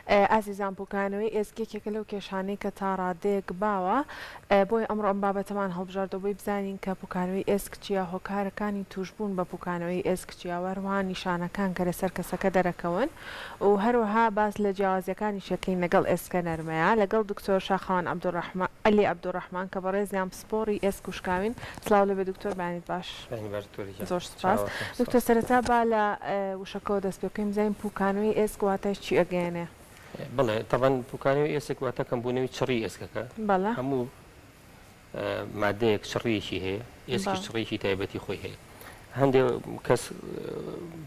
ئازیزان پوکانەوەی ئێسک یەکێکە لەو کێشانەی کە تا ڕادەیەک باوە، بۆیە ئەمڕۆ ئەم بابەتەمان هەڵبژاردووە بۆی بزانین کە پوکانەوەی ئێسک چییە، هۆکارەکانی تووشبوون بە پوکانەوەی ئێسک چییە و هەروەها نیشانەکان کە لەسەر کەسەکە دەرەکەون و هەروەها باس لە جیاوازیەکانیش ئەکەین لەگەڵ ئێسکە نەرمەیە لەگەڵ دکتۆر شاخەوان عەبدولڕەحمان عەلی عەبدولڕەحمان کە بەڕێزیان پسپۆڕی ئێسک و شکاوین. سڵاو لێبێ دکتۆر بەیانیت باش. بەیانی باش دکتۆری گیان. زۆر سوپاس. چاوەکەم دکتۆر سپاس. سەرەتا با لە وشەکەوە دەست پێ بکەین بزانین پوکانەوەی ئێسک واتای چی ئەگەیەنێ؟ بەڵێ تەبعەن پوکانەوەی ئێسک واتە کەمبوونەوەی چڕی ئێسکەکە. بەڵێ. هەموو مادەیەک چڕیەکی هەیە، ئێسکیش بەڵێ. چڕیەکی تایبەتی خۆی هەیە. هەندێ کەس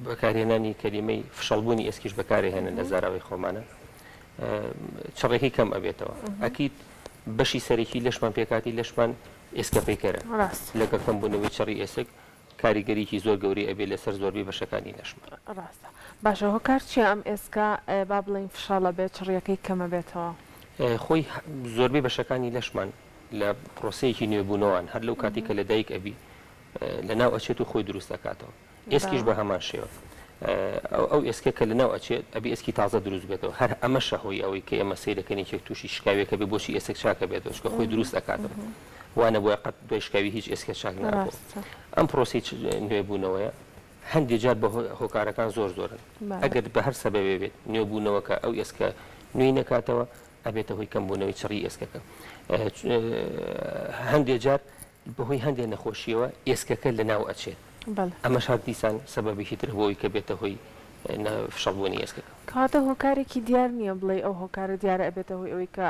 بەکارهێنانی کەلیمەی فشەڵبوونی ئێسکیش بەکارێهێنن لە زاراوەی خۆمانە. چڕێکی کەم ئەبێتەوە. ئەکید بەشی سەرەکی لەشمان پێکهاتی لەشمان ئێسکە پەیکەرە. ڕاست. لەگەڵ کەمبوونەوەی چڕی ئێسک کاریگەریی زۆر گەورەی ئەبێت لەسەر زۆربەی بەشەکانی لەشمان. ڕاستە. باشە هۆکار چیە ئەم ئێسکە با بڵێین فشەڵە بێت چڕیەکەی کەمە بێتەوە؟ خۆی زۆربەی بەشەکانی لەشمان لە پرۆسەیەکی نوێبوونەوەن هەر لەو کاتەی کە لەدایک ئەبی لەناو ئەچێت و خۆی دروست ئەکاتەوە. ئێسکیش بە هەمان شێوە ئەو ئێسکە کە لەناو ئەچێت ئەبێ ئێسکی تازە دروست بێتەوە هەر ئەمەشە هۆی ئەوەی کە ئێمە سەیرەکەین یەکێک تووشی شکاوێکە بێ بۆچی ئێسک چاکە بێتەوە چونکە خۆی دروست ئەکاتەوە وا نەبووە قەت دوای شکاوی هیچ ئێسکە چاک نابوو ئەم پرۆسی نوێبوونەوەیە هەندێک جار بە هۆکارەکان زۆر زۆرن ئەگەر بە هەر سەبەبێ بێت نوێبوونەوەکە ئەو ئێسکە نوێی نەکاتەوە ئەبێتە هۆی کەمبوونەوەی چڕی ئێسکەکە هەندێک جار بەهۆی هەندێ نەخۆشییەوە ئێسکەکە لەناو ئەچێت، ئەمەش هەر دیسان سەبەبێکی ترە بۆ ئەوەی کە بێتە هۆی فشەڵبوونی ئێسکەکە. کەواتە هۆکارێکی دیار نییە بڵێی ئەو هۆکارە دیارە ئەبێتە هۆی ئەوەی کە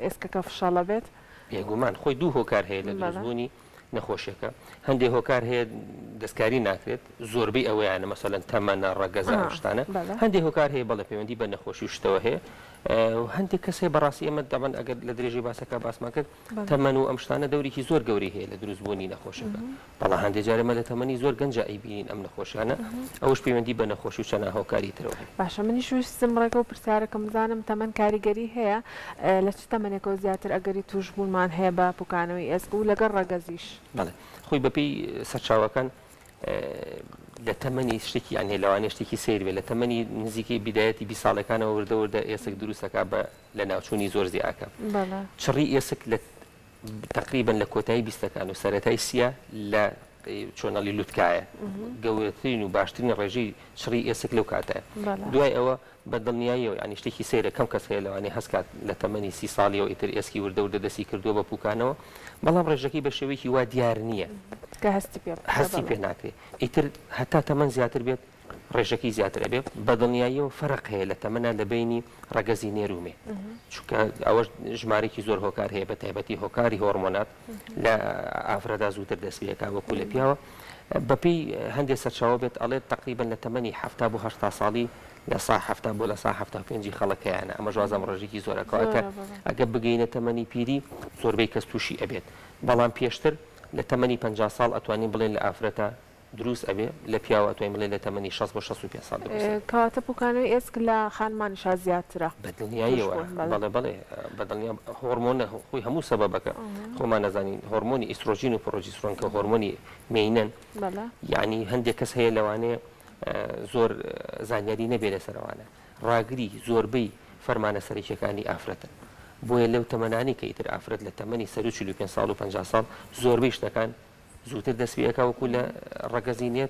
ئێسکەکە فشەڵ ئەبێت؟ بێگومان خۆی دوو هۆکار هەیە لە دروستبوونی نەخۆشیەکە، هەندێ هۆکار هەیە دەستکاری ناکرێت، زۆربەی ئەوەیانە مەسەلەن تەمەنە، ڕەگەزە، ئەو شتانە، هەندێ هۆکار هەیە بەڵێ پەیوەندی بە نەخۆشی و شتەوە هەیە، هەندێک کەس هەیە بەڕاستی ئێمە دەبەن ئەگەر لە درێژەی باسەکە باسمان کرد تەمەن و ئەم شتانە دەورێکی زۆر گەورەی هەیە لە دروست بوونی نەخۆشەکە بەڵام هەندێک جار ئێمە لە تەمەنی زۆر گەنجا ئەیبینین ئەم نەخۆشیانە ئەوش پەیوەندی بە نەخۆشی و چەنان هۆکاری ترەوە هەیە. باشە منیش ویستم ڕێگە و پرسیارەکەم بزانم تەمەن کاریگەری هەیە لە چ تەمەنێکەوە زیاتر ئەگەری توشبوونمان هەیە بە پوکانەوەی ئێسک و لەگەڵ ڕەگەزیش؟ بەڵێ خۆی بەپێی سەرچاوەکان لە تەمەنی شتێکی یان لەوانەیە شتێکی سەیر بێت لە تەمەنی نزیکەی بیدایەتی 20 ساڵەکانەوە وردە وردە ئێسک دروست دەکات بە لەناوچوونی زۆر زیاکە چڕی ئێسک لە تقریبا لە کۆتایی بیستەکان و سەرەتای سیە لە چۆنەڵی لوتکایە گەورەترین و باشترین ڕێژەی چڕی ئێسک لەو کاتە دوای ئەوە بە دڵنیاییەوە یانی شتێکی سەیرە کەم کەس هەیە لەوانەیە هەست کات لە تەمەنی سی ساڵیەوە ئیتر ئێسکی وردە وردە دەستی کردووە بە پوکانەوە بەڵام ڕێژەکەی بە شێوەیەکی وا دیار نییە کە هەستی پێ بکرێ هەستی پێ ناکرێ ئیتر هەتا تەمەن زیاتر بێت ڕێژەکەی زیاتر ئەبێ بە دڵنیاییەوە فەرق هەیە لە تەمەنا لە بەینی ڕەگەزی نێر و مێ چونکە ئەوەش ژمارێکی زۆر هۆکار هەیە بە تایبەتی هۆکاری هۆرمۆنات لە ئافرەتا زووتر دەست پێکا وەکو لە پیاوە بەپێی هەندێک سەرچاوە بێت ئەڵێت تەقریبەن لە تەمەنی 70 بۆ 80 ساڵی لە سا 70 بۆ لە سا 75 خەڵک هەیانە ئەمەش وازم ڕێژێکی زۆرە کەواتە ئەگە بگەینە تەمەنی پیری زۆربەی کەس تووشی ئەبێت بەڵام پێشتر لە تەمەنی 50 ساڵ ئەتوانین بڵێن لە ئافرەتە دروست ئەبێ لە پیاو ئەتوانین بڵێین لە تەمەنی 60 بۆ 65 ساڵ دروست ئەبێ. کەواتە پوکانەوەی ئێسک لە خانمانیشا زیاترە. بە دڵنیاییەوە توشبوون بەڵێ. بەڵێ بەڵێ بە دڵنیا هۆڕمۆنە خۆی هەموو سەبەبەکە خۆمان ئەزانین هۆڕمۆنی ئیسترۆجین و پڕۆجیسترۆن کە هۆڕمۆنی مێینەن بەڵێ. یانی هەندێک کەس هەیە لەوانەیە زۆر زانیاری نەبێ لەسەر ئەوانە ڕاگری زۆربەی فەرمانە سەرەکیەکانی ئافرەتن بۆیە لەو تەمەنانەی کە ئیتر ئافرەت لە تەمەنی سەروو 45 ساڵ و 50 ساڵ زۆربەی شتەکان زووتر دەست پێ ئەکا وەکو لە ڕەگەزی نێر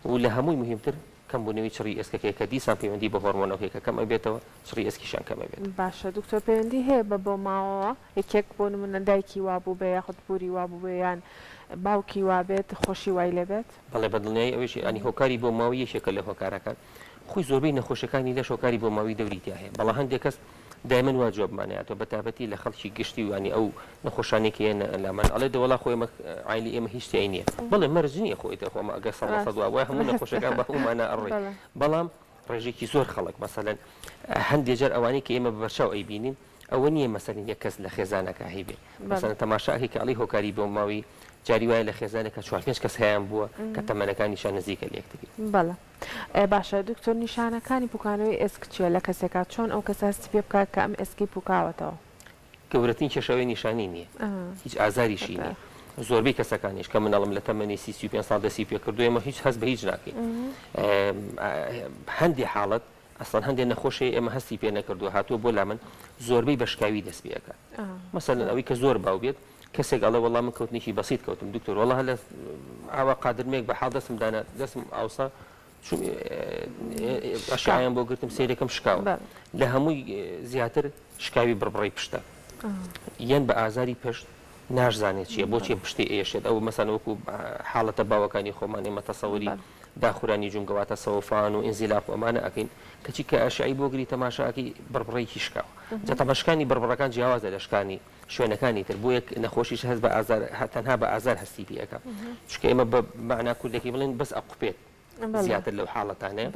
و لە هەمووی موهیمتر کەمبوونەوەی چڕی ئێسکەکەیە کە دیسان پەیوەندی بە هۆرمۆنەوە هەیە کە کەم ئەبێتەوە چڕی ئێسکیشیان کەم ئەبێتەوە. باشە دکتۆر پەیوەندی هەیە بە بۆماوەوە یەکێک بۆ نمونە دایکی وابووبێ یاخود پوری وابووبێ یان باوکی وابێت خۆشی وای لێبێت؟ بەڵێ بە دڵنیایی ئەوەیش یانی هۆکاری بۆماوەی یەکێکە لە هۆکارەکان خۆی زۆربەی نەخۆشیەکانی لەش هۆکاری بۆماوەی دەوری تیا هەیە بەڵام هەندێک کەس دایمەن وا جوابمان ئەیاتەوە بە تایبەتی لە خەڵکی گشتی و یانی ئەو نەخۆشانەی کە یەنە لامان ئەڵێ دە وەڵا خۆ ئێمە عایلی ئێمە هیچ تیای نییە بەڵێ مەرج نییە خۆ ئیتر خۆ ئەمە ئەگەر سەد لە سەد وا بوایە هەموو نەخۆشەکان بە هەموومانا ئەڕۆین بەڵام ڕێژێکی زۆر خەڵک مەسەلەن هەندێ جار ئەوانەی کە ئێمە بە بەرچاو ئەیبینین ئەوە نییە مەسەلەن یەک کەس لە خێزانەکە هەیبێ مەسەلەن تەماشا ئەکەی کە ئەڵێی هۆکاری بۆماوەی جاری وایە لە خێزانێکا چوار پێنج کەس هەیان بووە کە تەمەنەکانیشیان نزیکە لە یەکتری. بەڵێ. باشە دکتۆر نیشانەکانی پوکانەوەی ئێسک چیە لە کەسێکا چۆن ئەو کەسە هەستی پێ بکات کە ئەم ئێسکەی پوکاوەتەوە؟ گەورەترین کێشە ئەوەیە نیشانەی نیە هیچ ئازاریشی نیە زۆربەی کەسەکانیش کە مناڵم لە تەمەنی سی 35 ساڵ دەستی پێکردو ئێمە هیچ هەست بە هیچ ناکەین هەندێ حاڵەت. ئەسڵەن هەندێ نەخۆش هەیە ئێمە هەستی پێ نەکردووە هاتووە بۆ لا من زۆربەی بە شکاوی دەست پێ ئەکات مەسەلەن ئەوەی کە زۆر باو بێت کەسێک ئەڵێ وەڵا من کەوتنێکی بەسیت کەوتم دکتۆر وەڵا لە ئاوا قادرمێک بە حاڵ دەستم دانا دەستم ئاوسا چوم ئەشعەیان بۆ گرتم سەیرەکەم شکاوە لە هەمووی زیاتر شکاوی بڕبڕەی پشتە یەن بە ئازاری پشت ناشزانێت چییە بۆچی پشتی ئێشێت ئەو مەسەن وەکو حاڵەتە باوەکانی خۆمان ئێمە تەسەوری داخورانی جومگە واتە سەوفان و ئینزیلاق و ئەمانە ئەکەین کەچی کە ئەشعەی بۆ گری تەماشا ئەکەی بڕبڕەیەکی شکاوە جا تەبعەن شکانی بڕبڕەکان جیاوازە لە شکانی شوێنەکانی تر بۆیە نەخۆشیش هەست بە ئازار تەنها بە ئازار هەستی پێ ئەکا چونکە ئێمە بە مەعنا کوردەکەی بڵێن بەس ئەقوپێت زیاتر لەو حاڵەتانەیە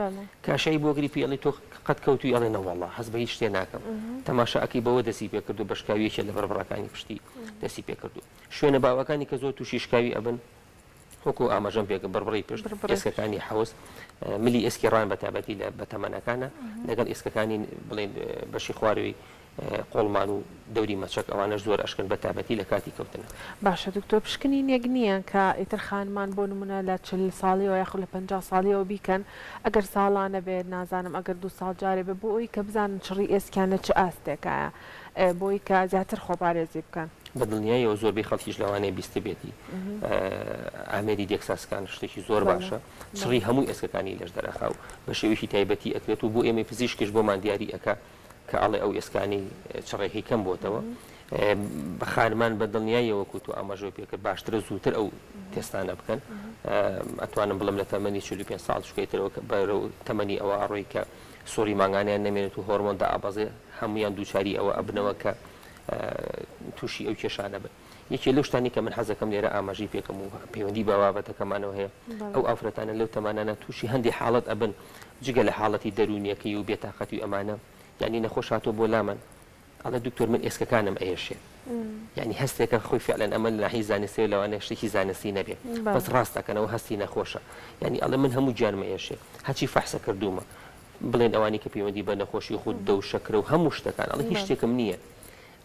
کە ئەشعەی بۆ گری پێی ئەڵێ تۆ قەت کەوتووی ئەڵێ نەوەڵا هەست بە هیچ شتێ ناکەم تەماشا ئەکەی بەوە دەستی پێ کردو بە شکاوی یەکێ لە بڕبڕەکانی پشتی دەستی پێ کردو شوێنە باوەکانی کە زۆر تووشی شکاوی ئەبن وەکو ئاماژەم پێکرد بڕبڕەی پشت، ئێسکەکانی حەوز، ملی ئێسکی ڕان بە تایبەتی لە بەتەمەنەکانە لەگەڵ ئێسکەکانی بڵێن بەشی خواروی قۆڵمان و دەوری مەچەک ئەوانەش زۆر ئەشکن بە تایبەتی لە کاتی کەوتنە. باشە دکتۆر پشکنینێک نییە کە ئیتر خانمان بۆ نمونە لە 40 ساڵیەوە یاخود لە 50 ساڵیەوە بیکەن ئەگەر ساڵانە بێت نازانم ئەگەر دوو ساڵ جارێ بێت بۆ ئەوی کە بزانن چڕی ئێسکیان لە چ ئاستێکایە بۆی کە زیاتر خۆپارێزی بکەن. بە دڵنیاییەوە زۆربەی خەڵکیش لەوانەیە بیستبێتی ئامێری DEXA scan شتێکی زۆر باشە چڕی هەموو ئێسکەکانی لەش دەرەخا و بە شێوەیەکی تایبەتی ئەکرێت و بۆ ئێمەی پزیشکیش بۆمان دیاری ئەکا کە ئەڵێ ئەو ئێسکانی چڕێکی کەم بۆتەوە خانمان بە دڵنیاییەوە وەکو تۆ ئاماژەی پێکرد باشترە زووتر ئەو تێستانە بکەن ئەتوانم بڵم لە تەمەنی 45 ساڵ چکەیترەوە بەرەو تەمەنی ئەوە ئەڕۆی کە سوڕی مانگانیان نەمێنێت و هۆرمۆن دائەبەزێ هەموویان دووچاری ئەوە ئەبنەوە کە تووشی ئەو کێشانە بن. یەکێ لەو شتانەی کە من حەزەکەم لێرە ئاماژەی پێکەم و پەیوەندی بە بابەتەکەمانەوە هەیە ئەو ئافرەتانە لەو تەمانانە تووشی هەندێ حاڵەت ئەبن جگە لە حاڵەتی دەروونیەکەی و بێتاقەتی و ئەمانە یعنی نەخۆش هاتووە بۆ لامان ئەڵێ دکتۆر من ئێسکەکانم ئەیەشێ یعنی هەستێکە خۆی فعلەن ئەمە لە ناحیەی زانستیەوە لەوانەیە شتێکی زانستی نەبێ بەس ڕاست ئەکەنەوە هەستی نەخۆشە یعنی ئەڵێ من هەموو گیانم ئەیەشێ هەرچی فەحسە کردوومە بڵێن ئەوانی کە پەیوەندی بە نەخۆشی غوددە و شەکرە و هەموو شتەکان ئەڵێ هیچ شتێکم نییە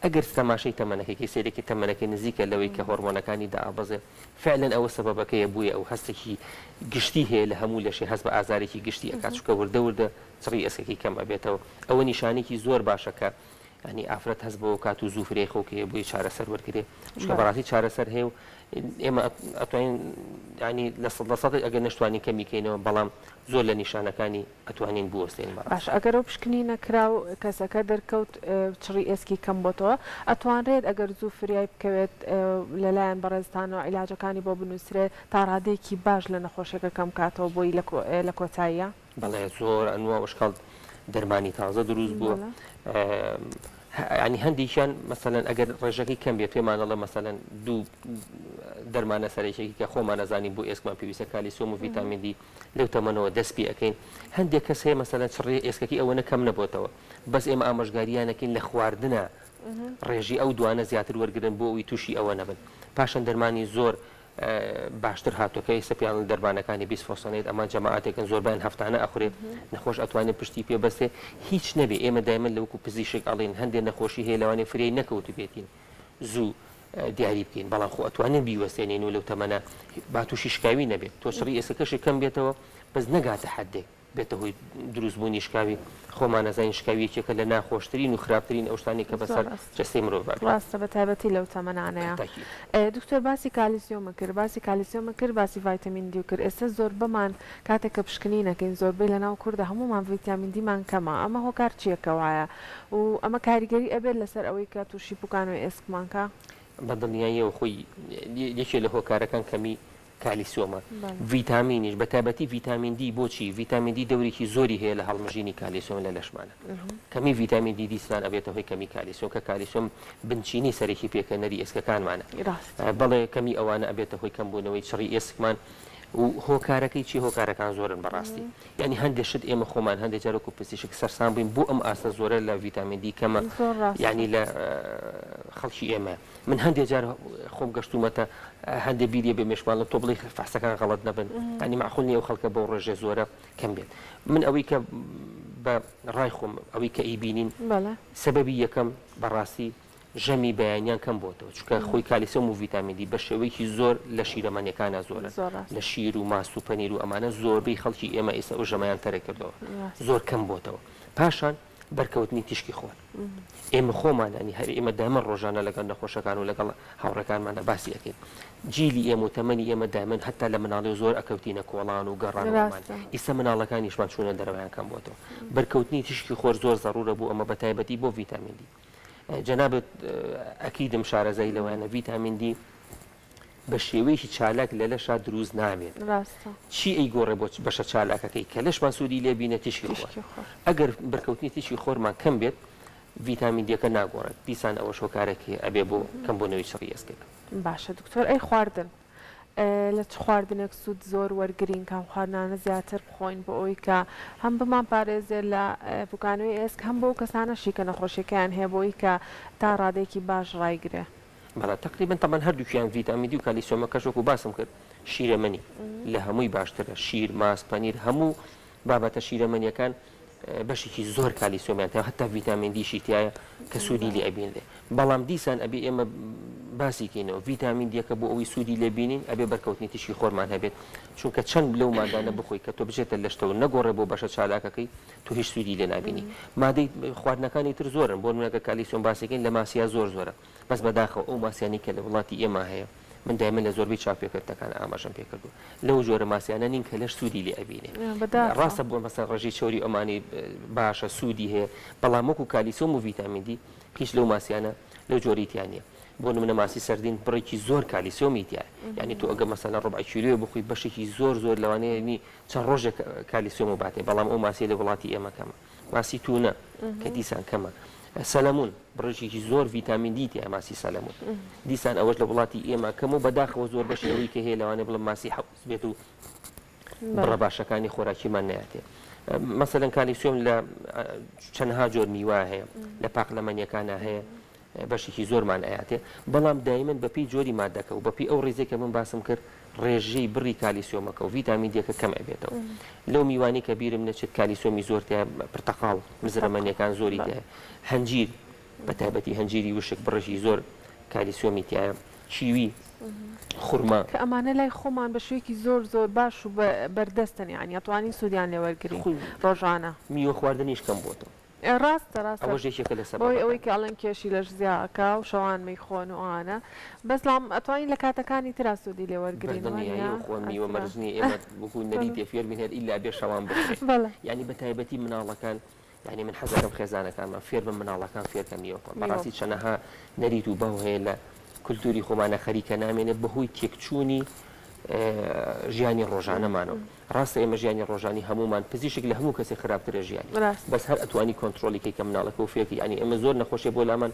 ئەگەر تەماشەی تەمەنەکەی کەی سەیرێکی تەمەنەکەی نزیکە لەوەی کە هۆرمۆنەکانی دائەبەزێ فعلەن ئەوە سەبەبەکەیە بوویە ئەو هەستێکی گشتی هەیە لە هەموو لەشێ هەست بە ئازارێکی گشتی ئەکات چونکە وردە وردە چڕی ئێسکەکەی کەم ئەبێتەوە ئەوە نیشانێکی زۆر باشە کە ینی ئافرەت هەست بەوە کات و زوو فریای خەوکەیە بۆی چارەسەر وەرگێ چونکە بەڕاستی چارەسەر هەیە و ئێمە ئەتوانین ینی 100% ئەگەر نەشتوانین کەمی کەینەوە بەڵام زۆر لە نیشانەکانی ئەتوانین بوەستێنین بەڕاستی. باشە ئەگەر ئەو پشکنینە کرا و کەسەکە دەرکەوت چڕی ئێسکی کەم بۆتەوە ئەتوانرێت ئەگەر زوو فریای بکەوێت لەلایەن بەڕێزتانەوە عیلاجەکانی بۆ بنوسرێت تا ڕادەیەکی باش لە نەخۆشیەکە کەم کاتەوە بۆی لە کۆتاییا؟ بەڵێ زۆر ئەنوا وشکاڵ دەرمانی تازە دروست بووە ینی هەندێکیان مەسەلەن ئەگەر ڕێژەکەی کەم بێت پێمان ئەڵێ مەسەلەن دوو دەرمانە سەرەکیەکی کە خۆمان ئەزانین بۆ ئێسکمان پێویستە کالیسیۆم و ڤیتامین دی لەو تەمەنەوە دەست پێ ئەکەین هەندێک کەس هەیە مەسەلەن چڕی ئێسکەکەی ئەوەنە کەم نەبۆتەوە بەس ئێمە ئامۆژگاریان ئەکەین لە خواردنە ڕێژی ئەو دوانە زیاتر وەرگرن بۆ ئەوی تووشی ئەوە نەبن پاشان دەرمانی زۆر باشتر هاتووە کە ئێستا پێیان ئەڵێن دەرمانەکانی bisphosphonate ئەمان جەماعەتێکن زۆربەیان هەفتانە ئەخورێ نەخۆش ئەتوانێ پشتی پێ بەستێ هیچ نەبێ ئێمە دایمەن لە وەکو پزیشک ئەڵێین هەندێ نەخۆشی هەیە لەوانەیە فریای نەکەوتبێتین زوو دیاری بکەین بەڵام خۆ ئەتوانین بیوەستێنین و لەو تەمەنە با تووشی شکاوی نەبێت تۆ چڕی ئێسکەکەشی کەم بێتەوە بەس نەگاتە حدێک بێتە هۆی دروستبوونی شکاوی، خۆمان ئەزانین شکاوی یەکێکە لە ناخۆشترین و خراپترین ئەو شتانەی کە بەسەر جەستەی مرۆڤا دێت. ڕاستە بە تایبەتی لەو تەمەنانەیا. تاکید. دکتۆر باسی کالیسیۆمت کرد باسی کالیسیۆمت کرد باسی ڤایتەمین دی و کرد ئێستا زۆربەمان کاتێک کە پشکنین ئەکەین زۆربەی لەناو کوردا هەموومان ڤیتامین دیمان کەمە ئەمە هۆکار چیە کە وایە و ئەمە کاریگەری ئەبێت لەسەر ئەوەی کە توشی پوکانەوەی ئێسکمان کا؟ بە دڵنیاییەوە خۆی یەکێ لە هۆکارەکان کەمی کالیسیۆمە. ڤیتامینیش، بە تایبەتی ڤیتامین دی، بۆچی؟ ڤیتامین دی دەورێکی زۆری هەیە لە هەڵمژینی کالیسیۆم لە لەشمانە. کەمی ڤیتامین دی دیسان ئەبێتە هۆی کەمی کالیسیۆم، کە کالیسیۆم بنچینەی سەرەکی پێکهێنەری ئێسکەکانمانە. بەڵێ کەمی ئەوانە ئەبێتە هۆی کەمبوونەوەی چڕی ئێسکمان و هۆکارەکەی چی؟ هۆکارەکان زۆرن بەڕاستی. یانی هەندێک شت ئێمە خۆمان هەندێک جار وەکو پزیشک سەرسام بووین بۆ ئەم ئاستە زۆرە لە ڤیتامین دی کەمە یانی لە خەڵکی ئێمە. من هەندێ جار خۆم گەشتومەتە هەندێ بیریە بێ مێشکمان لە تۆ بڵێی فەحسەکان غەڵەت نەبن ینی معقول نیە ئەو خەڵکە بەو ڕێژە زۆرە کەم بێت من ئەوەی کە بە ڕای خۆم ئەوەی کە ئیبینین سەبەبی یەکەم بەڕاستی. ژەمی بەیانیان کەم بۆتەوە چونکە خۆی کالیسیۆم و ڤیتامین دی بە شێوەیەکی زۆر لە شیرەمەنیەکانا زۆرن لە شیر و ماست و پەنیر و ئەمانە زۆربەی خەڵکی ئێمە ئێستا ئەو ژەمەیان تەرک کردەوە زۆر کەم بۆتەوە پاشان بەرکەوتنی تیشکی خۆر ئێمە خۆمان ینی هەر ئێمە دایمە ڕۆژانە لەگەڵ نەخۆشەکان و لەگەڵ هاوڕێکانمانە باسی ئەکەین جیلی ئێمە و تەمەنی ئێمە دایمەن هەتا لە مناڵی زۆر ئەکەوتینە کۆڵان و گەڕان ئیستا مناڵەکانیشمان چوونە دەرەوەیان کەم بۆتەوە بەرکەوتنی تیشکی خۆر زۆر زەڕورە بۆ ئەمە بە تایبەتی بۆ ڤیتامین دی جەنابت ئەکیدم شارەزای لەوەیانە ڤیتامین دی بە شێوەیەکی چالاک لە لەشا دروست نابێت ڕاستە. چی ئەیگۆڕێ بۆ بەشە چالاکەکەی کە لەشمان سوودی لێ بینێ تیشکی خۆر تیشکی خۆر. ئەگەر بەرکەوتنی تیشکی خۆرمان کەم بێت ڤیتامین دیەکە ناگۆڕێت دیسان ئەوەش هۆکارێکی ئەبێ بۆ کەمبوونەوەی چڕی ئێسکەکە. باشە دکتۆر ئەی خواردن لە چ خواردنێک سوود زۆر وەرگرین کام خواردنانە زیاتر بخۆین بۆ ئەوەی کە هەم بمان پارێزێ لە پوکانەوەی ئێسک هەم بۆ ئەو کەسانەشی کە نەخۆشیەکەیان هەیە بۆ ئەوی کە تا ڕادەیەکی باش ڕایگرێ. بەڵێ تەقریبەن تەبعەن هەردووکیان ڤیتامین دی و کالیسیۆمەکەش وەکو باسم کرد شیرەمەنی لە هەمووی باشترە شیر ماست پەنیر هەموو بابەتە شیرەمەنیەکان بەشێکی زۆر کالیسیۆمیان تیا هەتا ڤیتامین دیشی تایە کە سوودی لێ ئەبینرێ بەڵام دیسان ئەبێ ئێمە باسی کەینەوە ڤیتامین دیەکە بۆ ئەوەی سوودی لێ بینین ئەبێ بەرکەوتنی تیشکی خۆرمان هەبێت چونکە چەند لەو مادانە بخۆی کە تۆ بچێتە لەشتەوە نەگۆڕێ بۆ بەشە چالاکەکەی تۆ هیچ سوودی لێ نابینی مادەی خواردنەکانی تر زۆرن بۆ نمونە گەر کالیسیۆم باسیکەین لە ماسیا زۆر زۆرە بەس بەداخەوە ئەو ماسیانەی کە لە وڵاتی ئێمە هەیە من دایمە لە زۆربەی چاوپێکەوتنەکان ئاماژەم پێکردووە لەو جۆرە ماسیانە نین کە لەش سوودی لێ ئەبینێ ڕاستە بۆ مەسەن ڕێژەی چەوری ئەمانی باشە سوودی هەیە بەڵام وەکو کالیسیۆم و ڤیتامین دی هیچ لەو ماسیانە لەو جۆری تیا نییە بۆ نمونە ماسی سەردین بڕێکی زۆر کالیسیۆمی تیایە یعنی تۆ ئەگە مەسەلەن ڕبع کیلۆیە بخۆی بەشێکی زۆر زۆر لەوانەیە نی چەند ڕۆژێک کالیسیۆم و باتێ بەڵام ئەو ماسیە لە وڵاتی ئێمە کەمە ماسی تونە کە دیسان کەمە سەلەمون بڕێکی زۆر ڤیتامین دی تیایە ماسی سەلەمون دیسان ئەوەش لە وڵاتی ئێمە کەم و بەداخەوە زۆر بەشی ئەوەی کە هەیە لەوانەیە بڵێم ماسی حەوز بێت و بڕە باشەکانی خۆراکیمان نەیاتێ مەسەلەن کالیسیۆم لە چەندها جۆر میوە هەیە لە پاقلەمەنیەکانە هەیە بەشێکی زۆرمان ئەیاتێ بەڵام دایمەن بەپێی جۆری مادەکە و بەپێی ئەو ڕیزەی کە من باسم کرد ڕێژەی بڕی کالیسیۆمەکە و ڤیتامین دیەکە کەم ئەبێتەوە لەو میوانەی کە بیرم نەچێت کالیسیۆمی زۆر تیا پرتەقاڵ مزرەمەنیەکان زۆری تیایە هەنجیر بە تایبەتی هەنجیری وشک بڕێکی زۆر کالیسیۆمی تیایە کیوی خورما. کە ئەمانە لای خۆمان بە شێوەیەکی زۆر زۆر باش و بەردەستن یانی ئەتوانین سوودیان لێ وەرگرین ڕۆژانە. میوە خواردنیش کەم بۆتەوە. ڕاستە ڕاستە ئەوەش یەکێکە لە بەهۆی ئەوەی سەبەبەکان. کە ئەڵێن کێشی لەش زیا ئەکا و شەوان مەیخۆن و ئەوانە بەس ڵام ئەتوانین لە کاتەکانی ترا سوودی لێ وەرگرین وانیە بەدڵنیاییەوە خۆ میوە ئەسرا مەرج نیە ئێمە وەکو نەریتێ فێر بین هەر ئیلا بێ شەوان بخورێ بەڵێ. یانی بە تایبەتی مناڵەکان یانی من حەزەکەم خێزانەکانمان فێر بن مناڵەکان فێرکەن میوە بخۆن میوە بەڕاستی بخۆن. چەنەها نەریت و باو هەیە لە کولتوری خۆمانە خەریکە نامێنێت بەهۆی تێکچوونی ژیانی ڕۆژانەمانەوە ڕاستە ئێمە ژیانی ڕۆژانی هەموومان پزیشک لە هەموو کەسێک خراپترە ژیانی بەس هەر ئەتوانی کۆنترۆلی کەی کە مناڵەکە و فێرکەی یانی ئێمە زۆر نەخۆشیە بۆ لامان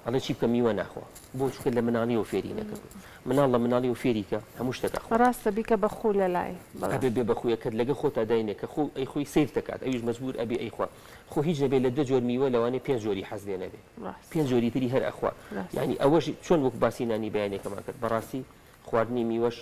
ئەڵێ چی بکەم میوە ناخوا بۆ چونکە لە مناڵیەوە فێری نەکردوو مناڵ لە مناڵیەوە فێری کە هەموو شتێک ئەخوات. ڕاستە بیکە بە خوو لەلای بەڵێ. ئەبێ بێ بە خوویە کەت لەگە خۆتا داینێ کە خوو ئەیخۆی سەیر دەکات ئەویش مەجبور ئەبێ ئەیخوا خۆ هیچ نەبێ لە دە جۆر میوە لەوانەیە پێنج جۆری حەز لێ نەبێ پێنج جۆری تری هەر ئەخوا یانی ئەوەش چۆن وەک باسی نانی بەیانەکەمان کرد بەڕاستی خواردنی میوەش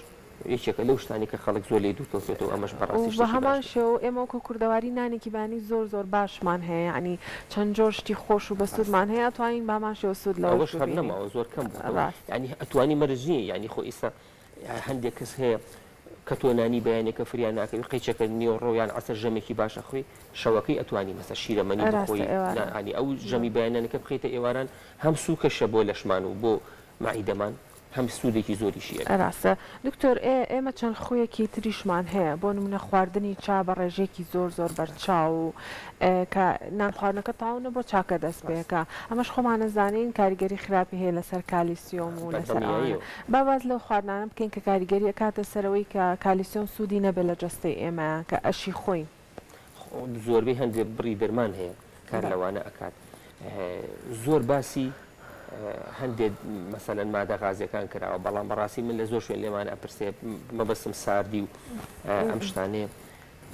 یەکێکە لەو شتانەی کە خەڵک زۆر لێی دوور کەوتووەتەوە ئەمەش بەڕاستی و شتێکی باش بەهەمان نییە. شێوە ئێمە وەکو کوردەواری نانێکی بەیانی زۆر زۆر باشمان هەیە یەعنی چەند جۆر شتی خۆش و بەسوودمان هەیە ئەتوانین بەهەمان شێوە سوود لەوەش ئەوەش هەر ببینین. نەماوە زۆر کەم بووەتەوە ڕاستە. یەعنی ئەتوانی مەرج نییە یەعنی خۆ ئیستا هەندێک کەس هەیە کە تۆ نانی بەیانەکە فریا ناکەوی قەیچەکە نیوەڕۆ یان عەسر ژەمێکی باش ئەخۆی شەوەکەی ئەتوانی مەسە شیرەمەنی ڕاستە بخۆی ئێواران. یەعنی ئەو ژەمی بەیانەکە بخەیتە ئێواران هەم سووکەشە بۆ لەشمان و بۆ مەعیدەمان هەم سوودێکی زۆریشی ئەبێت. ڕاستە دکتۆر ئێ ئێمە چەند خویەکی تریشمان هەیە بۆ نمونە خواردنی چا بە ڕێژەیەکی زۆر زۆر بەرچاو و کە نان خواردنەکە تەواو نەبووە چاکە دەست پێکا ئەمەش خۆمان ئەزانین کاریگەری خراپی هەیە لەسەر کالیسیۆم و لەسەر ئەوانە بەدڵنیاییەوە. با باس لەو خواردنانە بکەین کە کاریگەری ئەکاتە سەر ئەوەی کە کالیسیۆم سوودی نەبێت لە جەستەی ئێمە کە ئەشی خۆین. زۆربەی هەندێک بڕی دەرمان هەیە کار لەوانە ئەکات زۆر باسی هەندێک مەسەلەن مادە غازیەکان کراوە بەڵام بەڕاستی من لە زۆر شوێن لێمان ئەپرسێ مەبەستم ساردی و ئەم شتانەیە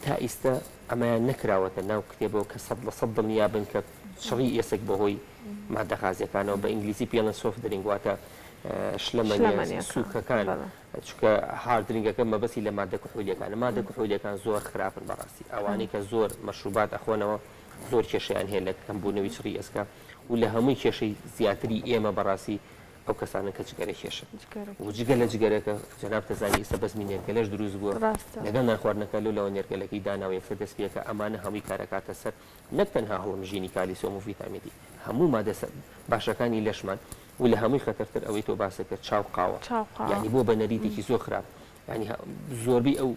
تا ئیستا ئەمەیان نەکراوەتە ناو کتێبەوە کە 100% دڵنیا بن کە چڕی ئێسک بەهۆی مادە غازیەکانەوە بە ئینگلیزی پێڵێن soft drink واتە شلەمەنیە سوکەکان چونکە hard drink ەکە مەبەستی لە مادە کحولیەکانە مادە کحولیەکان زۆر خراپن بەڕاستی ئەوانەی کە زۆر مەشروبات ئەخۆنەوە. زۆر کێشەیان هەیە لە کەمبوونەوەی چڕی ئێسکا و لە هەمووی کێشەی زیاتری ئێمە بەڕاستی ئەو کەسانەن کە جگەرە کێشن و جگە لە جگەرەکە جەنابت دەزانی ئیستا بەزمی نێرگەلەش دروست بووە لەگەڵ نانخواردنەکە لەو لاوە نێرگەلەکەی داناوە یەکسەر دەست پێکە ئەمانە هەمووی کارەکاتە سەر نەک تەنها هەڵمژینی کالیسیۆم و ڤیتامین دی هەموو مادە باشەکانی لەشمان و لە هەمووی خەتەرتر ئەوەی تۆ باست کرد چاو قاوە یانی بۆ بە نەریتێکی زۆر خراپ یانی زۆربەی ئەو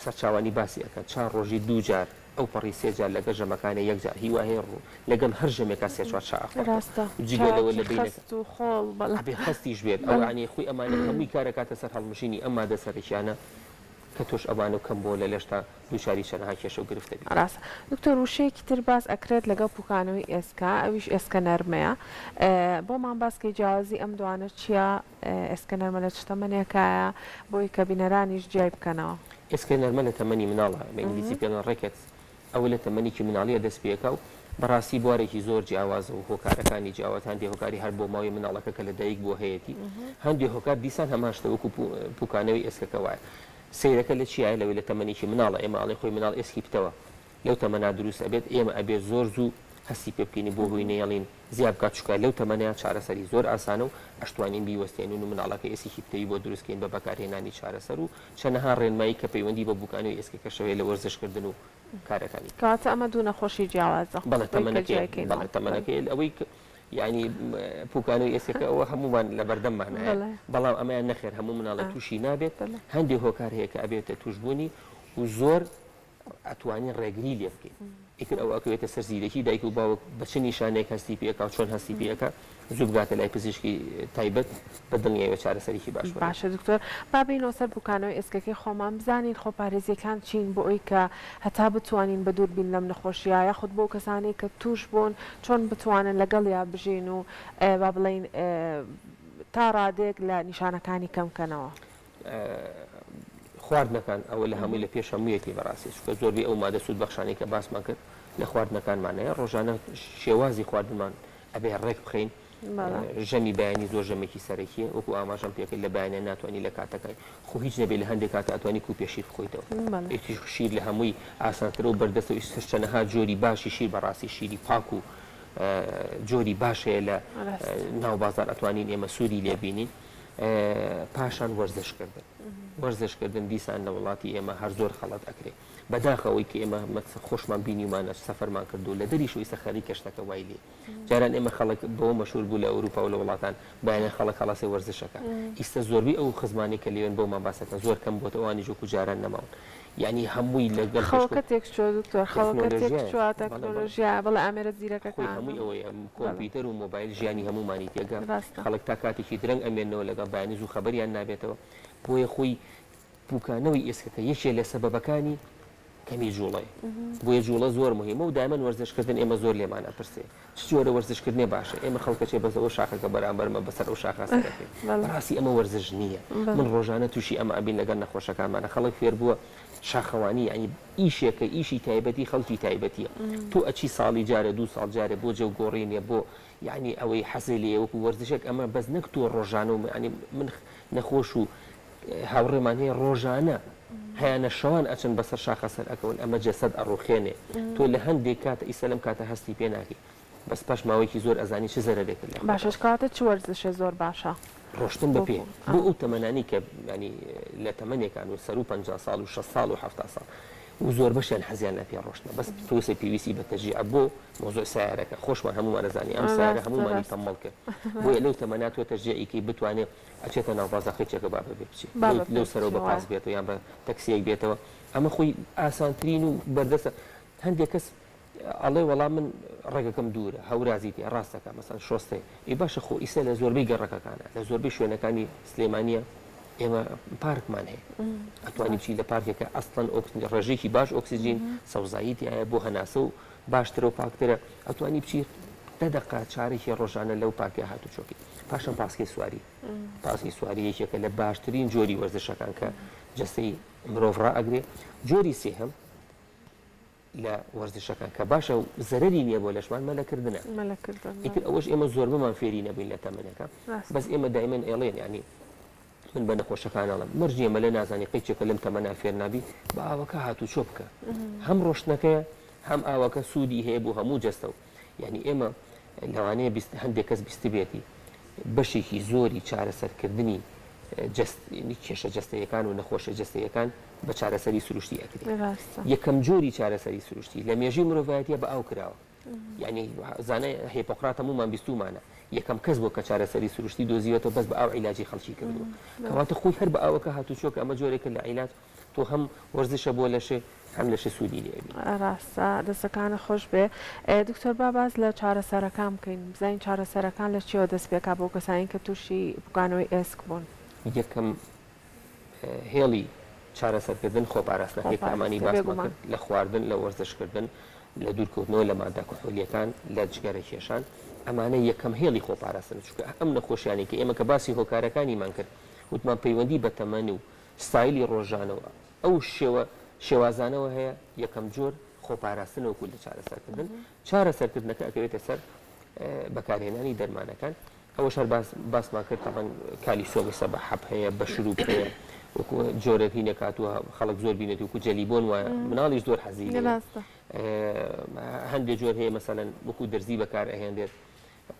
سەرچاوانی باسی ئەکەن چا ڕۆژی دوو جار ئەو پەڕی سێ جار لەگەڵ ژەمەکانێ یەک جار هیوا هەیە ڕوو لەگەڵ هەر ژەمێکا سێ چوار چا ئەخواتەوە ڕاستە جگە لەوە چایەکی لە بەینەکە خەست و خۆڵ بەڵێ. ئەبێ خەستیش بێت ئەو یانی خۆی ئەمانە هەمووی کار ئەکاتە سەر هەڵمژینی ئەم مادە سەرەکیانە کە تۆش ئەوانە و کەم بۆ لە لەشتا دووچاری چەنەها کێشە و گرفت دەبیت. ڕاستە دکتۆر وشەیەکی تر باس ئەکرێت لەگەڵ پوکانەوەی ئێسکا ئەویش ئێسکە نەرمەیە بۆمان باس کەی جیاوازی ئەم دوانە چیە ئێسکە نەرمە لە چ تەمەنێکایە بۆی کە بینەرانیش جیای بکەنەوە. ئێسکە نەرمە لە تەمەنی مناڵە، بە ئینگلیزی پێ ئەڵێن Rickets، ئەوە لە تەمەنێکی مناڵیە دەست پێ ئەکا و بەڕاستی بوارێکی زۆر جیاوازە و هۆکارەکانی جیاواز هەندێ هۆکاری هەر بۆماوەی مناڵەکە کە لە دایک بووە هەیەتی هەندێ هۆکار دیسان هەمان شتە وەکو پوکانەوەی ئێسکەکە وایە سەیرەکە لە چیایە لەوەی لە تەمەنێکی مناڵە ئێمە ئەڵێن خۆی مناڵ ئێسکی پتەوە لەو تەمەنا دروست ئەبێت ئێمە ئەبێت زۆر زوو هەستی پێ بکەین و بۆ هۆی نەیەڵین زیا بکات چونکە لەو تەمەنەیا چارەسەری زۆر ئاسانە و ئەشتوانین بیوەستێنین و مناڵەکە ئێسکێکی پتەوی بۆ دروست کەین بە بەکارهێنانی چارەسەر و چەنەها ڕێنمایی کە پەیوەندی بە بوکانەوەی ئێسکەکەشەوە هەیە لە وەرزش کردن و کارەکانی. کەواتە ئەمە دوو نەخۆشی جیاوازە بەڵێ بۆی کە تەمەنەکەی جیای کەینەوە. بەڵێ تەمەنەکەی ئەوەی کە یانی پوکانەوەی ئێسکەکە ئەوە هەموومان لەبەردەممانایە بەڵێ. بەڵام ئەمەیان نەخێر هەموو مناڵێک تووشی نابێت بەڵێ. هەندێ هۆکار هەیە کە ئەبێتە تووشبوونی و زۆر ئەتوانین ڕێگری لێ بکەین ئیتر ئەوە ئەکەوێتە سەر زیرەکی دایک و باوک بە چ نیشانەیەک هەستی پێ ئەکا و چۆن هەستی پێ ئەکا زوو بگاتە لای پزیشکی تایبەت بە دڵنیایەوە چارەسەرێکی باش وەردەگرێت. باشە دکتۆر با بێینەوە سەر پوکانەوەی ئێسکەکەی خۆمان بزانین خۆپارێزیەکان چین بۆ ئەوی کە هەتا بتوانین بەدوور بین لەم نەخۆشیە یاخود بۆ کەسانەی کە توش بوون چۆن بتوانن لەگەڵیا بژین و با بڵێین تا ڕادەیەک لە نیشانەکانی کەم کەنەوە. خواردنەکان ئەوە لە هەمووی لە پێش هەموویەتی بەڕاستی چونکە زۆربەی ئەو مادە سوودبەخشانەی کە باسمان کرد لە خواردنەکانمان هەیە ڕۆژانە شێوازی خواردنمان ئەبێ ڕێک بخەین ژەمی بەیانی زۆر ژەمێکی سەرەکیە وەکو ئاماژەم پێکرد لە بەیانیان ناتوانانی لە کاتەکەی خۆ هیچ نەبێ لە هەندێک کاتە ئەتوانی کوپێ شیر بخۆیتەوە ئیتیش شیر لە هەمووی ئاسانترە و بەردەستە و ئیستاش چەنەها جۆری باشی شیر بەڕاستی شیری پاک و جۆری باش هەیە لە ناو بازار ئەتوانین ئێمە سوودی لێبینین پاشان وەرزش کردن وەرزش کردن دیسان لە وڵاتی ئێمە هەر زۆر خەڵەت ئەکرێ بەداخەوەی کە ئێمە خۆشمان بینیمانە سەفەرمان کردو لە دەریش ئیستا خەریکە شتەکە وای لێ جاران ئێمە خەڵک بەوە مەشهور بوو لە ئەوروپا و لە وڵاتان بەیانیان خەڵک هەڵەسێ وەرزشەکە ئیستا زۆربەی ئەو خزمانەی کە لەوێن بۆمان باسەکەن زۆر کەم بۆتە ئەوانیش وەکو جاران نەماون یانی هەمووی لەگەڵ خەوەکە تێکچووە دکتۆر خەوەکە تێکچووە تەکنۆلۆژیا بەڵێ ئامێرە خۆی زیرەکەکان هەمووی ئەوەیە کۆمپیوتەر و مۆبایل ژیانی هەموومانی تێکدا ڕاستە. خەڵک تا کاتێکی درەنگ ئەمێننەوە لەگەڵ بەیانی زوو خەبەریان نابێتەوە بۆیە خۆی پوکانەوەی ئێسکەکە یەکێ لە سەبەبەکانی کەمی جوڵەیە بۆیە جوڵە زۆر مهمە و دایمەن وەرزشکردن ئێمە زۆر لێمان ئەپرسێ چ جۆرە وەرزشکردنێ باشە ئێمە خەڵکەچێ بەس ئەوە شاخەکە بەرامبەرمە بەسەر ئەو شاخە سەرەکەی بەڕاستی ئەمە وەرزش نییە من ڕۆژانە تووشی ئەمە ئەبین لەگەڵ نەخۆشەکانمانە خەڵک فێر بووە شاخەوانی یعنی ئیشێکە ئیشی تایبەتی خەڵکی تایبەتیە تۆ ئەچی ساڵی جارێ دوو ساڵ جارێ بۆ جەو گۆڕینێ بۆ یعنی ئەوەی حەزێ لێیە وەکو وەرزشێک ئەمە بەس نەک تۆ ڕۆژانە و یعنی من نەخۆش و هاوڕێمان هەیە ڕۆژانە هەیانە شەوان ئەچن بەسەر شاخە سەر ئەکەون ئەمە جەسەد ئەڕوخێنێ تۆ لە هەندێک کات ئیسە لەم کاتە هەستی پێ ناکەی بەس پاش ماوەیەکی زۆر ئەزانی چ زەرەرێکت لە خۆت باشە کەواتە چ وەرزشێ زۆر باشە؟ ڕۆشتن بە پێ بۆ ئەو تەمەنانەی کە یانی لە تەمەنێکان و سەروو 50 ساڵ و 60 ساڵ و 70 ساڵ و زۆربەشیان حەزیان لە پێ ڕۆشتنە بەس تۆسێ پێویستی بە تەشجیعە بۆ مەوزوع سیارەکە خۆشمان هەموومان ئەزانی ئەم سیارە هەموومانی تەمەڵ کرد بۆیە لەو تەمەنا تۆ تەشجیعی کەی بتوانێ ئەچێتە ناو بازاڕ قیچێکە با بەبێ بچێ لەو سەرەوە بە پاس بێتەوە یان بە تەکسیەک بێتەوە ئەمە خۆی ئاسانترین و بەردەستە هەندێک کەس ئەڵێ وەڵا من ڕێگەکەم دوورە هەورازی تێ ڕاستەکە مەسەن شۆستەیە ئی باشە خۆ ئیسە لە زۆربەی گەڕەکەکانە لە زۆربەی شوێنەکانی سلێمانیە ئێمە پارکمان هەیە ئەتوانی بچی لە پارکێکە ئەسڵەن ڕێژێکی باش ئۆکسجین سەوزایی تایە بۆ هەناسە و باشترە و پاکترە ئەتوانی بچی دە دەقە چارێکی ڕۆژانە لەو پارکە هاتوچۆکی پاشان پاسکی سواری پاسکی سواری یەکێکە لە باشترین جۆری وەرزشەکان کە جەستەی مرۆڤ ڕائەگرێ جۆری سێهەم لە وەرزشەکان کە باشە و زەرەری نییە بۆ لەشمان مەلەکردنە ئیتر ئەوەش ئێمە زۆربەمان فێری نەبووین لە تەمەنەکە بەس ئێمە دایمەن ئێڵێن ینی من بە نەخۆشەکان ئەڵێم مەرج نییە مەلە نازانی قیچێکە لەم تەمەنا فێر نابی بە ئاوەکە هاتوچۆ بکە هەم ڕۆشتنەکەیە. هەم ئاوەکە سوودی هەیە بۆ هەموو جەستە و یانی ئێمە لەوانەیە بیست هەندێک کەس بیستبێتی بەشێکی زۆری چارەسەرکردنی جەست کێشە جەستەیەکان و نەخۆشە جەستەیەکان بە چارەسەری سروشتی ئەکرێت یەکەم جۆری چارەسەری سروشتی لە مێژوی مرۆڤایەتە بە ئاو کراوە یعنی زانای هێپۆقرات هەمومان بیستومانە یەکەم کەس بۆ کە چارەسەری سروشتی دۆزیوەتەوە بەس بە ئاو عیلاجی خەڵکی کردووە کەواتە خۆی هەر بە ئاوەکە هاتوچۆ کە ئەمە جۆرێکە لە عیلاج تۆ هەم وەرزشە بۆ لەشێ هەم لەشێ سوودی لێ ئەبینی. ڕاستە دەستەکانت خۆش بێ دکتۆر با باس لە چارەسەرەکان بکەین بزانین چارەسەرەکان لە چیەوە دەست پێکا بۆ کەسانی کە تووشی پوکانەوەی ئێسک بوون. یەکەم هێڵی چارەسەرکردن خۆپاراستنەکەی کە ئەمانی باسمان کرد لە خواردن لە وەرزشکردن لە دوورکەوتنەوە لە مادە کحولیەکان لە جگەرە کێشان ئەمانە یەکەم هێڵی خۆپاراستن چونکە ئەم نەخۆشیانەی کە ئێمە کە باسی هۆکارەکانیمان کرد وتمان پەیوەندی بە تەمەن و ستایلی ڕۆژانە و ئەو شێوە شێوازانەوە هەیە، یەکەم جۆر خۆپاراستنە وەکو لە چارەسەرکردن، چارەسەرکردنەکە ئەکەوێتە سەر بەکارهێنانی دەرمانەکان، ئەوەش هەر باس باسمان کرد تەبەن کالیسۆم ئێستا بە حەب هەیە بە شروب هەیە وەکو جۆرێک هینێک هاتووە خەڵک زۆر بینێت وەکو جەلیبۆن وایە مناڵیش زۆر حەزی لێیە هەندێک جۆر هەیە مەسەلەن وەکو دەرزی بەکار ئەهێنرێت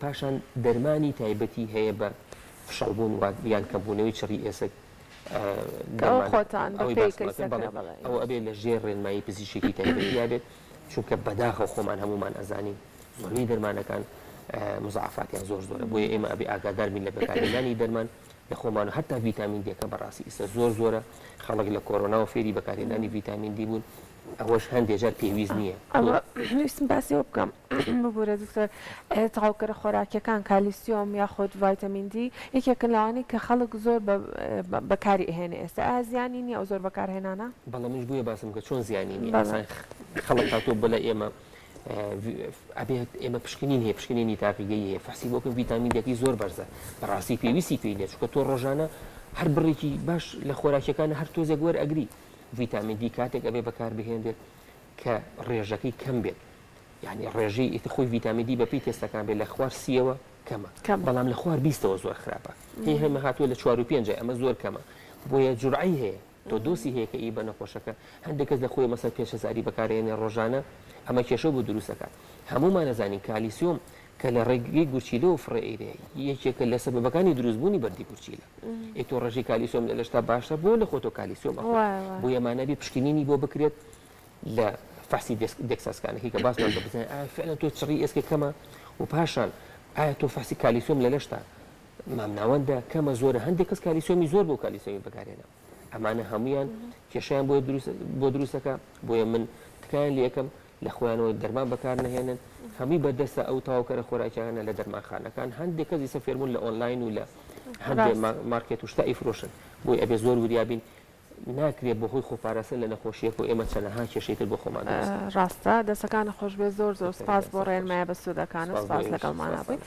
پاشان دەرمانی تایبەتی هەیە بە فشەڵبوون یان کەمبوونەوەی چڕی ئێسک ئەوە ئەبێ لە ژێر ڕێنمایی پزیشکێکی تایبەتیا بێت چونکە بەداخەوە خۆمان هەمومان ئەزانین زۆربەی دەرمانەکان مزعفاتیان زۆر زۆرە بۆیە ئێمە ئەبێ ئاگادار بین لە بەکارهێنانی دەرمان لە خۆمان و هەتا ڤیتامین دیەکە بەڕاستی ئیستا زۆر زۆرە خەڵک لە کۆرۆناوە فێری بەکارهێنانی ڤیتامین دی بوون ئەوەش هەندێ جار پێویست نییە. ئەوە ویستم باسی ئەوە بکەم ببورە دکتۆر تەواوکەرە خۆراکیەکان کالیسیۆم یاخود ڤایتامین دی یەکێکن لەوانەی کە خەڵک زۆر بەکاری ئەهێنێ ئێستا ئایا زیانی نییە ئەو زۆر بەکارهێنانە؟ بەڵێ منیش بۆیە باسم کرد چۆن زیانی نییە ئەسڵەن خەڵک هاتووە بۆ لای ئێمە ئەبێت ئێمە پشکنین هەیە پشکنینی تاقیگەیی هەیە فەحسی بۆ بکەن ڤیتامین دیەکەی زۆر بەرزە بەڕاستی پێویستی پێی نییە چونکە تۆ ڕۆژانە هەر بڕێکی باش لە خۆراکیەکانە هەر تۆزێک وەرئەگری ڤیتامین دی کاتێک ئەبێ بەکار بهێنرێت کە ڕێژەکەی کەم بێت یعنی ڕێژەی ئیتر خۆی ڤیتامین دی بەپێی تێستەکان بێت لە خوار سیەوە کەمە بەڵام لە خوار بیستەوە زۆر خراپە هی هەمە هاتووە لە چوار و پێنجە ئەمە زۆر کەمە بۆیە جورعەی هەیە تۆ دۆسی هەیە کە ئی بە نەخۆشەکە هەندێک کەس لە خۆی مەسەر 5000 بەکارێنێ ڕۆژانە ئەمە کێشە بۆ دروست دەکات هەمومان ئەزانین کالیسیۆم کە لە ڕێگەی گورچیلەوە فڕێ ئەیرێ یەکێکە لە سەبەبەکانی دروستبوونی بەردی گورچیلە. ئێ تۆ ڕێژەی کالیسیۆم لە لەشتا باشە بۆ لە خۆتۆ کالیسیۆم ئەخۆی بۆیە مانا بێ پشکنینی بۆ بکرێت لە فەحسی DEXA scan ەکەی کە باسمان کرد بزانین ئایا فعلا تۆ چڕی ئێسکە کەمە و پاشان ئایا تۆ فەحسی کالیسیۆم لە لەشتا مامناوەندە کەمە زۆرە هەندێک کەس کالیسیۆمی زۆر بۆ کالیسیۆمی بەکارێنە ئەمانە هەمویان کێشیان بۆ دروست بۆ دروستەکە بۆیە من تکایان لەکەم لە خۆیانەوە دەرمان بەکار نەهێنن هەمووی بەردەستە ئەو تەواوکەرە خۆراکیانە لە دەرمانخانەکان هەندێک کەس ئیسە فێربوون لە ئۆنلاین و لە هەندێک مارکێت و شتە ئەیفرۆشن بۆی ئەبێ زۆر وریا بین ناکرێت بۆ هۆی خۆپاراستن لە نەخۆشیەک و ئێمە چەنەها کێشەی تر بۆ خۆمان دروست ڕاستە دەسەکانت خۆشبێت زۆر زۆر سپاس بۆ ڕێنمایە بەسوودەکانت سپاس لەگەڵمانا بوویت.